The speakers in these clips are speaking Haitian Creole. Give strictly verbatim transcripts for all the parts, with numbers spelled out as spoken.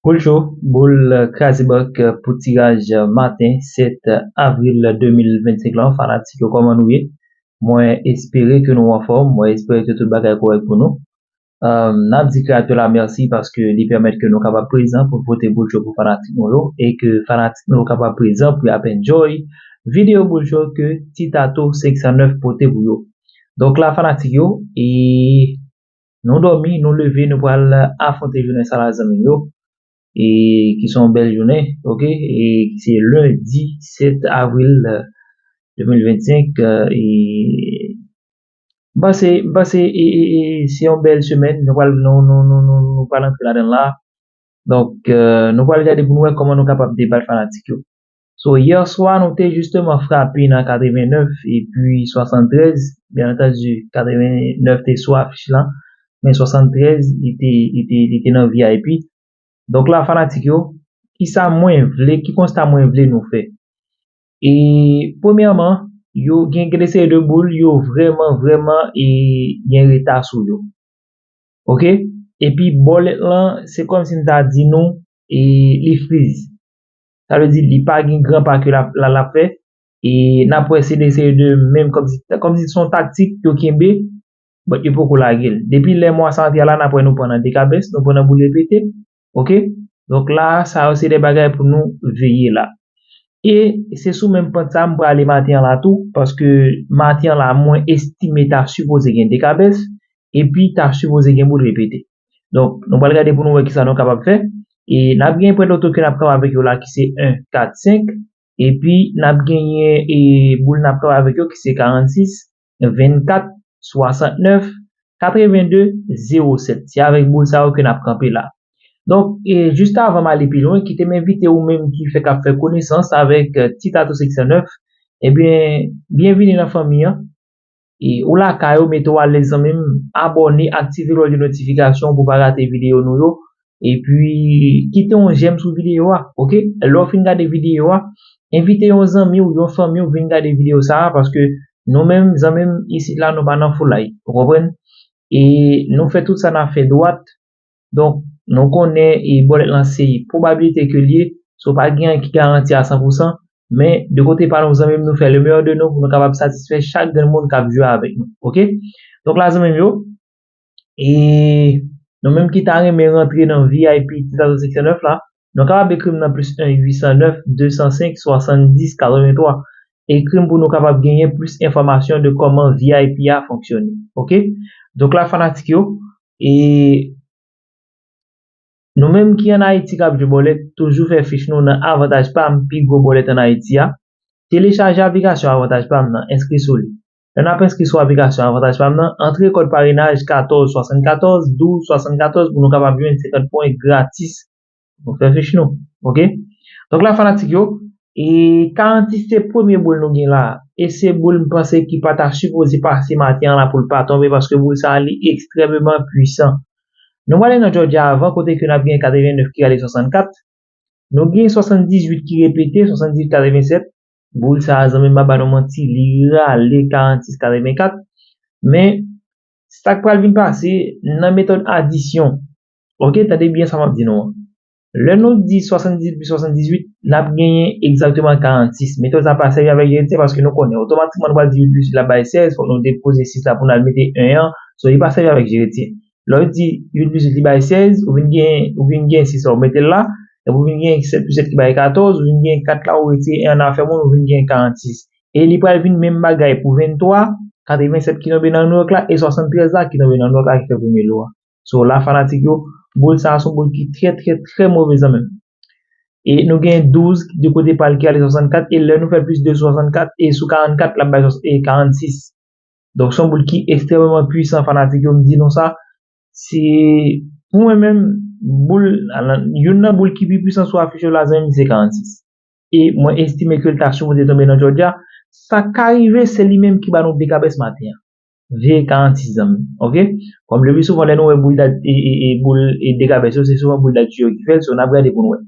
Boul cho, boul kraze bank pou tiraj maten sèt avril de mil vennsenk lan. Fanatik yo, kòman nou ye? Mwen espere ke nou anfòm, mwen espere ke tout bagay kòrèk pou nou. N ap di Kreyatè la mèsi paske li pèmèt ke nou kapab prezan pou pote boul cho pou fanatik nou yo e ke fanatik nou yo kapab prezan pou y ap enjoy videyo boul cho ke Titato senk san nèf pote pou yo. Donk la, fanatik yo, e nou dòmi, nou leve, nou pral afwonte jounen sa la, zanmi yo, e ki se yon bèl jounen, oke, e ki se lendi sèt avril de mil vennsenk. E m panse, m panse e, e, e, se yon bèl semèn, nou pral, nou, nou, nou, nou, nou pral antre ladan l la. Donk, nou pral gade pou nou wè kòman nou kapab debat fanatik yo. So, yè swa, nou te jisteman frape nan katreven nèf epi swasanntrèz. Byen antandi, katreven nèf te sou afich lan, men swasanntrèz, li te, li te, li te nan V I P. Donk la, fanatik yo, kisa mwen vle, ki konsta mwen vle nou fè? E premyèman, yo gen, gen de seri de boul, yo vrèman, vrèman, e gen reta sou yo. Oke? Epi bòlèt lan, se kòmsi m ta di nou, e li friz. Sa vle di li pa gen gran pa ke l ap, l ap fè. E n ap wè se de seri de menm kòmsi, kòmsi se yon taktik yo kenbe, but yo poko lage l. Depi lè mwa sa antre a la, n ap wè nou pran nan dekabès, nou pran nan boul repete. Oke? Donk la, sa yo se de bagay pou nou veye la. E se sou menm pant sa m prale maten an la tou, paske maten an la, mwen estime ta sipoze gen dekabès, epi ta sipoze gen boul repete. Donk, nou pral gade pou nou wè kisa nou kapab fè. E n ap gen pwen loto ke n ap kanpe avèk yo la ki se en, kat, senk. Epi n ap genyen e boul n ap kanpe avèk yo ki se karannsis, vennkat, swasantnèf, katreven de, zewo sèt. Se avèk boul sa yo ke n ap kanpe la. Donk, e jis avan m ale pi lwen, kite m envite ou menm ki fèk ap fè konesans avèk Titato senk san nèf, ebyen, byenvini nan fanmi an. E ou lakay ou, mete w alèz zanmi m, abòne, aktive lòt de notifikasyon pou pa rate videyo nou yo. Epi, kite yon jèm sou videyo a, oke? Lè w fin gade videyo a, envite yon zanmi w, yon fanmi w vin gade videyo sa a, paske nou menm, zanmi m, isit la, nou pa nan foulay, ou konprann? E nou fè tout sa n ap fè dwat. Donk, nou konnen e bòlèt lan se pwobabilite ke l ye, so pa gen anyen ki garanti a san pou san, men de kote pa nou, zanmi m, nou fè le meilleur de nous pou nou kapab satisfè chak grenn moun k ap jwe avèk nou, oke? Donk la, zanmi m yo, e nou menm ki ta renmen rantre nan V I P Titato senk san nèf la, nou kapab ekri m nan plis en uit san nèf de san senk swasanndis katreven twa. Ekri m pou nou kapab genyen plis enfòmasyon de kòman V I P a fonksyone, oke? Donk la, fanatik yo, e nou menm ki ann Ayiti k ap jwe bòlèt, toujou fè fich nou nan Avantaj Pam, pi gwo bòlèt ann Ayiti a. Telechaje aplikasyon Avantaj Pam nan, enskri sou li. Lè n ap enskri sou aplikasyon Avantaj Pam nan, antre kòd parenaj katòz swasannkatòz douz swasannkatòz pou nou kapab jwenn senkant pwen gratis. Nou fè fich nou, oke? Donk la, fanatik yo, e karannsis se premye boul nou gen la. E se boul m panse ki pa ta sipoze pase maten an la pou l pa tonbe, paske boul sa a li ekstrèmeman pwisan. Nou prale nan Georgia avan, kote ke n ap gen katreven nèf ki rale swasannkat. Nou gen swasanndizuit ki repete, swasanndizuit katreven sèt. Boul sa a, zanmi m, m pa ba nou manti, li rale karannsis katreven kat. Men, sa k pral vin pase nan metòd adisyon. Oke, tande byen sa m ap di nou an. Lè nou di swasanndizuit plis swasanndizuit, n ap genyen egzakteman karannsis. Metòd sa pa sèvi avèk jeretyen paske nou konnen otomatikman nou pral di uit plis uit la bay sèz, fòk nou depoze sis la pou n al mete en an. So, li pa sèvi avèk jeretyen. Lè w di uit plis uit li bay sèz, ou vin gen, ou vin gen sis la, ou mete l la. Epi ou vin gen sèt plis sèt ki bay katòz, ou vin gen kat la, ou retire en an nan afè moun, ou vin gen karannsis. E li pral vin menm bagay pou venntwa, katrevensèt ki tonbe nan Nouyòk la, e swasanntrèz la ki tonbe nan Nouyòk la ki fè premye lo a. So, la, fanatik yo, boul sa a se yon boul ki trè, trè, trè move, zanmi m. E nou gen douz de kote pa l ki ale swasannkat, e lè nou fè plis de swasannkat, e sou karannkat, l ap bay swa-, e karannsis. Donk, se yon boul ki ekstrèmeman pwisan, fanatik yo, m di nou sa. Se, pou mwen menm, boul, youn nan boul ki pi pwisan sou afich yo la, zanmi m, se karannsis. E mwen estime ke l ta sipoze tonbe nan Georgia. Sa ka rive, se li menm ki ba nou dekabès maten an. Veye karannsis, zanmi m, oke? Kòm le pi souvan, lè nou wè boul dat, e, e, e, boul, e, dekabès yo, se souvan boul dat yo ki fè l, so n ap gade pou n wè.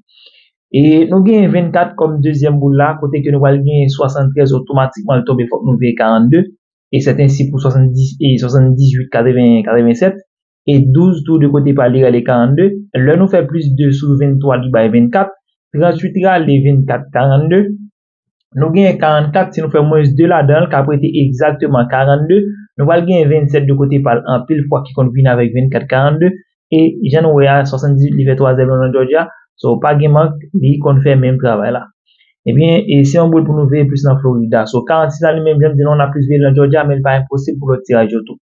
E nou gen vennkat kòm dezyèm boul la, kote ke nou pral gen swasanntrèz otomatikman, l tonbe, fòk nou veye karannde. E sèt ensi pou swasanndis, e swasanndizuit, katreven, katrevensèt. e douz tou de kote pa li rale karannde. Lè nou fè plis de sou venntwa, li bay vennkat, tranntuit rale vennkat, karannde. Nou genyen karannkat, si nou fè mwens de ladan l, k ap rete egzakteman karannde. Nou pral genyen vennsèt de kote pa l anpil fwa ki konn vin avèk vennkat, karannde. E jan nou wè a, swasanndizuit li fè twazyèm nan Georgia. So, pa gen mank, li konn fè menm travay la. Ebyen, e se yon boul pou nou veye plis nan Florida. So, karannsis la li menm, jan m di nou, n ap plis veye l nan Georgia, men li pa enposib pou lòt tiraj yo tou.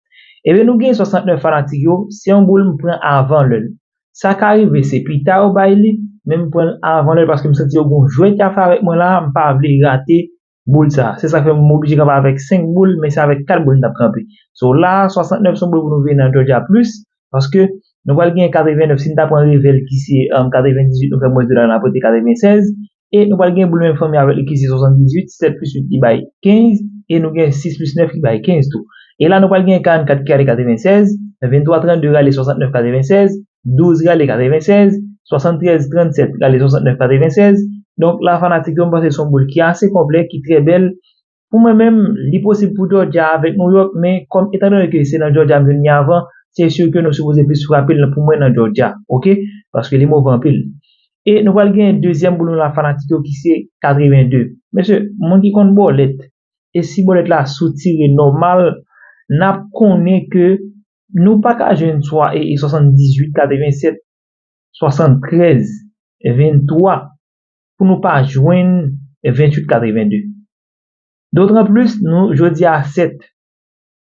Ebyen, nou gen swasantnèf fanatik yo, se yon boul m pran avan lè l. Sa ka rive se pita yo bay li, men m pran l avan lè l paske m santi yo gon jwèt y ap fè avèk mwen la, m pa vle rate boul sa. Se sa k fè m oblije kanpe avèk senk boul, men se avèk kat boul m t ap kanpe. So la, swasantnèf se yon boul pou nou veye nan Georgia plis, paske nou pral gen katrevennèf, si n ta pran revè l ki se, um, katrevendizuit, nou fè mwens de la, n ap rete katrevensèz, e nou pral gen boul menm fanmi avèk li ki se swasanndizuit, sèt plis uit li bay kenz, e nou gen sis plis nèf ki bay kenz tou. E la, nou pral gen karannkat ki ale katrevensèz, venntwa trannde rale swasantnèf katrevensèz, douz rale katrevensèz, swasanntrèz trannsèt rale swasantnèf katrevensèz. Donk la, fanatik yo, m panse se yon boul ki ase konplè, ki trè bèl. Pou mwen menm, li posib pou Georgia avèk New York, men kòm etandone ke se nan Georgia m jwenn li avan, se si ke nou sipoze plis frape l pou mwen nan Georgia, oke? Paske li move anpil. E nou pral gen dezyèm boul nou la, fanatik yo, ki se katrevenndi. Mesye, moun ki konn bòlèt, e si bòlèt la soutire nòmal, n ap konnen ke nou pa ka jwenn swa e, e swasanndizuit katrevensèt, swasanntrèz venntwa, pou nou pa jwenn venntuit katrevenndi. Dotranplis, nou, jodi a sèt.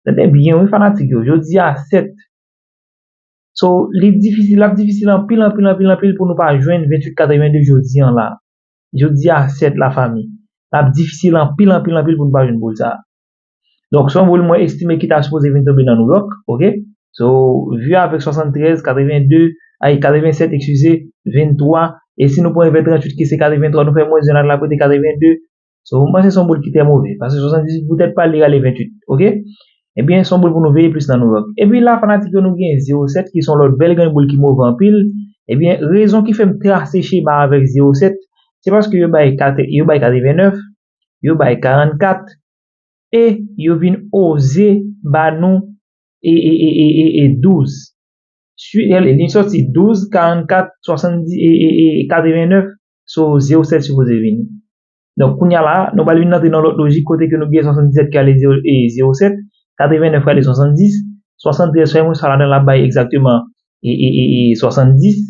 Tande byen, wi, fanatik yo, jodi a sèt. So, li difisil, l ap difisil anpil, anpil, anpil, anpil pou nou pa jwenn venntuit katrevenndi jodi an la. Jodi a sèt, lafanmi. L ap difisil anpil, anpil, anpil pou nou pa jwenn boul sa a. Donk, se yon boul mwen estime ki ta sipoze vin tonbe nan New York, oke? So, vi avèk swasanntrèz, katrevenndi, ay, katrevensèt, eskize, venntwa, e si nou pran revè trantuit ki se katrevenntwa, nou fè mwens de, n al la kote katrevenndi. So, m panse se yon boul ki trè move, paske swasanndizuit poutèt pa l, li rale ventuit, oke? Ebyen, se yon boul pou nou veye plis nan New York. Epi la, fanatik yo, nou gen zewo sèt, ki se yon lòt bèl grenn boul ki move anpil. Ebyen, rezon ki fè m trase chema avèk zewo sèt, se paske yo bay kat, yo bay katrevennèf, yo bay karannkat, e yo vin oze ba nou e, e, e, e, e, e douz. Swi, e, li sòti douz, karannkat, swasanndis, e, e, e, katrevennèf, so zewo sèt sipoze vini. Donk, kounye a la, nou pral vin antre nan lòt lojik kote ke nou gen swasanndisèt ki ale zewo, e, zewo sèt, katrevennèf ki ale swasanndis, swasanntrèz fè mwens sa ladan l ap bay egzakteman e, e, e, e, swasanndis.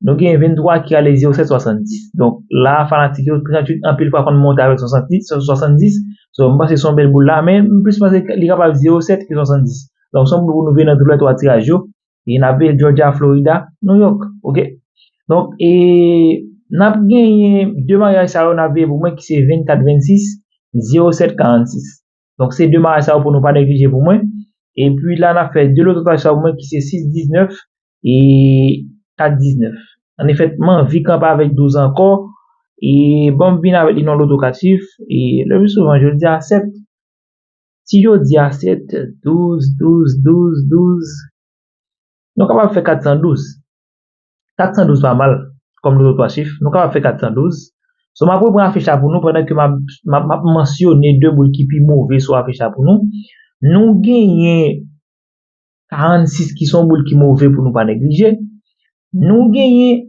Nou gen venntwa ki ale zewo sèt swasanndis. Donk, la, fanatik yo, trantuit anpil fwa konn monte avèk swasanndis, swasanndis. So, m panse se yon bèl boul la, men m plis panse li kapab zewo sèt ke swasanndis. Donk, se yon boul pou nou veye nan tou lè twa tiraj yo. E n ap veye Georgia, Florida, New York. Oke? Donk, e n ap genyen de maryaj sa yo n ap veye pou mwen ki se vennkat vennsis, zewo sèt karannsis. Donk, se de maryaj sa yo pou nou pa neglije pou mwen. Epi la, n ap fè de loto tiraj sa yo pou mwen ki se sis diznèf e kat diznèf. Annefè, m anvi kanpe avèk douz ankò. E bon, m vin avèk li nan loto kat chif. E le pli souvan, jodi a sèt. Si jodi a sèt, douz, douz, douz, douz, nou kapab fè kat san douz. Kat san douz pa mal kòm loto twa chif. Nou kapab fè kat san douz. So, m ap reprann afich la pou nou pandan ke m ap, m ap, m ap mansyone de boul ki pi move sou afich la pou nou. Nou genyen karannsis ki se yon boul ki move pou nou pa neglije. Nou genyen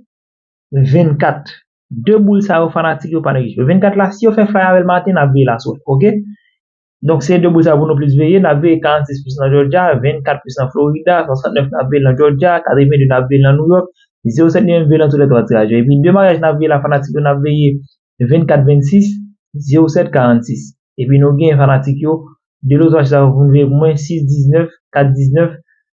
vennkat. De boul sa yo, fanatik yo, pa neglije. Vennkat la, si yo fè fly avè l maten, n ap veye l aswè, oke? Donk, se de boul sa pou nou plis veye. N ap veye karannsis plis nan Georgia, vennkat plis nan Florida, swasantnèf n ap veye l nan Georgia, katrevenndi n ap veye l nan New York, zewo sèt li menm veye l nan tou lè twa tiraj yo. Epi de maryaj n ap veye la, fanatik yo, n ap veye vennkat vennsis, zewo sèt karannsis. Epi nou gen fanatik yo, de loto tiraj sa yo pou nou veye pou mwen, sis diznèf, kat diznèf.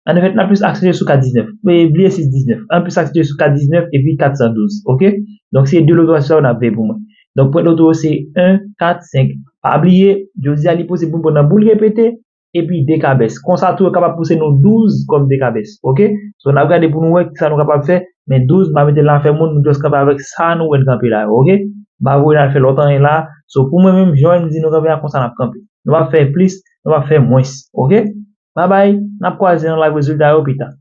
Annefè, n ap plis aksantiye sou kat diznèf. Men bliye sis diznèf. N ap plis aksantiye sou kat diznèf epi kat san douz. Oke? Donk, se de loto tiraj sa yo n ap veye pou mwen. Donk, pwent loto yo se en, kat, senk. Pa bliye, jodi a, li posib pou n pran nan boul repete, epi de kabès. Konsa tou, yo kapab pouse nou douz kòm de kabès. Oke? So, n ap gade pou nou wè kisa nou kapab fè. Men douz, m pa mete l nan afè moun, nou just kanpe avèk sa nou wè n kanpe la yo. Oke? M pa voye n al fè lòt anyen la. So, pou mwen menm, jan m di nou kanpe a, konsa n ap kanpe. Nou p ap fè plis, nou p ap fè mwens. Oke? Babay, n ap kwaze nan live rezilta yo pita.